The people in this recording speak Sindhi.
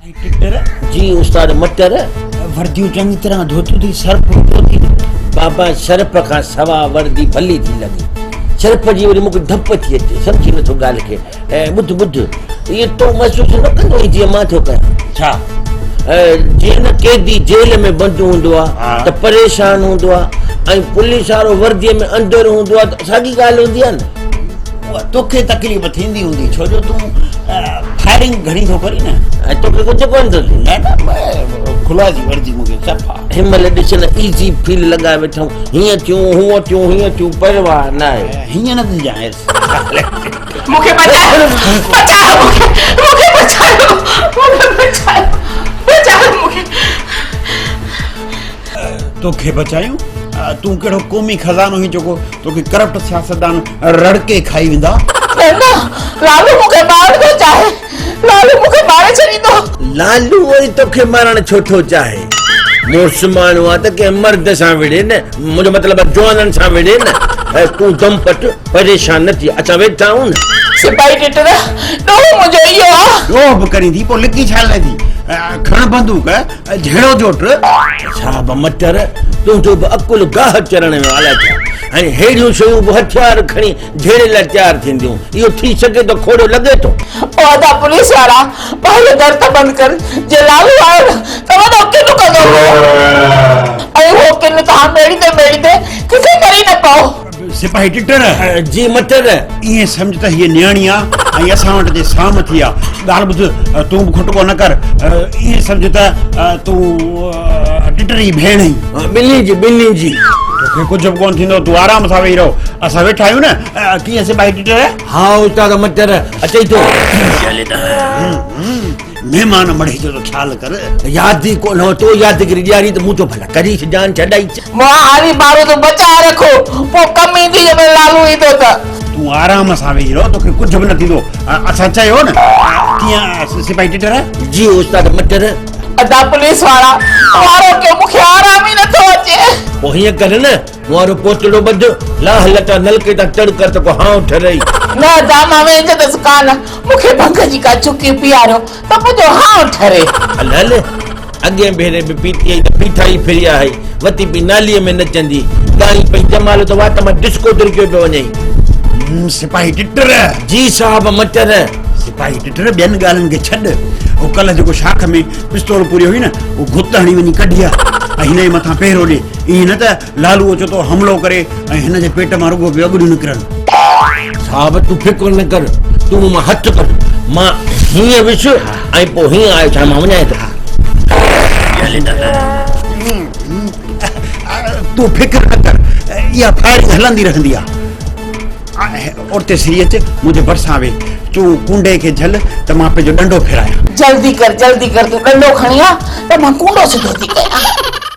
۽ ٽٽر. جي استاد مٽر. ورديون چڱي طرح ڌوتيون ٿي، سرف وڌو ٿي نه. بابا سرف کان سوا وردي ڀلي ٿي لڳي. سرف جي وري مون کي ڌپ ٿي اچي، سمجهين نٿو ڳالهه کي. ۽ ٻڌ ٻڌ، ائين تون محسوس نه ڪندو آهين جيئن مان ٿو ڪيان. ڇا؟ جيئن نه قيدي جيل ۾ بند هوندو آهي ته پريشان هوندو آهي ۽ پوليس وارو ورديء ۾ اندر هوندو آهي ته ساڳي ڳالهه هوندي آهي نه. اها توکي تڪليف ٿيندي هوندي ڇو جو تون فائرنگ گهڻي ٿو ڪرين نه. ۽ توکي ڪجهه ڪونه ٿو ٿئي. نه نه کلا جي وردي مونکي صفا. هن مهل ڏس نه ايزي فيل لڳائي ويٺا آهيون هيئن ٿيون هونئن ٿيون هيئن ٿيون پرواهه نه آهي. هيئن نه ٿجانء. مونکي بچايو بچايو مونکي مونکي بچايو مونکي بچايو بچايو مونکي. توکي بچايون؟ تون ڪهڙو قومي خزانو هين جيڪو توکي ڪرپٽ سياستدان رڙڪي کائي ويندا. نه نه لالو مونکي مارڻ ٿو چاهي لالو مونکي ماري ڇڏيندو. لالو وري توکي مارڻ ڇو ٿو چاهي؟ مڙس ماڻهو آ ته ڪنهن مرد سان وڙهي نه منهنجو مطلب آ جوانن سان وڙهي نه. تون دم پٽ پريشان نه ٿي اسان ويٺا آهيون نه. سپاهي ٽٽر ڏوهه منهنجو اهو آ. ڏوهه به ڪرين ٿي پوء لڪي ڇا لاء ٿي؟ کڻ بندوق جهيڙو جوٽ. صاحب مٽر تنهنجو به عقل گاهه چرڻ ويو الائي ڇا ۽ ههڙيون شيون به هٿيار کڻي جهيڙي لاء تيار ٿينديون اهو ٿي سگهي ٿو کوڙو لڳي ٿو. او ادا پوليس وارا پنهنجو در ته بند ڪر جي لالو آيو نه ته وڏو ڪن ڪندو مون ۽ اهو ڪن توهان ميڙيندي ميڙيندي ڪٿي ڪري نه پئو. سپاهي ٽٽر. جي مٽر. ائين سمجهه ته هيء نياڻي آ ۽ اسان وٽ جي سام ٿي آ. ڳالهه ٻڌ، تون به کٽڪو نه ڪر. ائين سمجهه ته تون ٽٽر جي ڀيڻ آهين. ٻنهي جي، ٻنهي جي. توکي ڪجهه به ڪونه ٿيندو، تون آرام سان ويهي رهو. اسان ويٺا آهيون نه. ڪيئن سپاهي ٽٽر؟ ها استاد مٽر، اچئي ٿو. مهمان مڙهي جو ته خيال ڪر. ياد ئي ڪونه هو، تو يادگيري ڏياري ته مون چيو ڀلا ڪري جان ڇڏائي. مان آري بارود بچائي رکو، پوء ڪم ايندي جڏهن لالو ايندو ته. تون آرام سان ويهي رهه، توکي ڪجهه به نه ٿيندو. اسان چيو نه، ڪيئن سپاهي ٽٽر؟ جي استاد مٽر. ادا پوليس وارا، وارو ڪيو، مون کي آرام ئي نٿو اچي. پوء هيئن ڪر نه، مون وارو پوتڙو ٻڌ، لاهه لٽا نلڪي تان تڙ ڪر ته ڪو هانء ٺرئي. نه ادا، مان ويهجندس ڪانه، مون کي ڀنگ جي ڪا چڪي پياريو ته منهنجو هانء ٺري. هل هل، اڳئين ڀيري به پيتي هئي ته پيٺا ئي ڦريا هئي، وتي پئي ناليء ۾ نچندي، ڳائين پئي جمالو ته وات مان ڊسڪو درڪيو پيو وڃئي. سپاهي ٽٽر! جي صاحب مٽر! سپاهي ٽٽر ٻين ڳالهين کي ڇڏ، هو ڪلهه جيڪو شاخ ۾ پستول پوريو هئي نه، اهو گهت هڻي وڃي ڪڍي آ ۽ هن جي مٿان پهرو ڏي، ائين نه ته لالو اوچتو حملو ڪري ۽ هن جي پيٽ مان رڳو پيو اڳڙيون نڪرن. صاحب تون فڪر نه ڪر، تون مون مان هٿ ڪڍ، مان هيئن ويس ۽ پوء هيئن آيو ڇا مان وڃان ٿو. تون فڪر نه ڪر، اها فائرنگ هلندي رهندي آ. اورتي سري اچ، منهنجي ڀرسان ويهه. تون ڪونڊي کي جهل ته مان پنهنجو ڏنڊو ڦيرايان. جلدي ڪر، جلدي ڪر، تون ڏنڊو کڻي آ ته مان ڪونڊو سڌو ٿي ڪيان.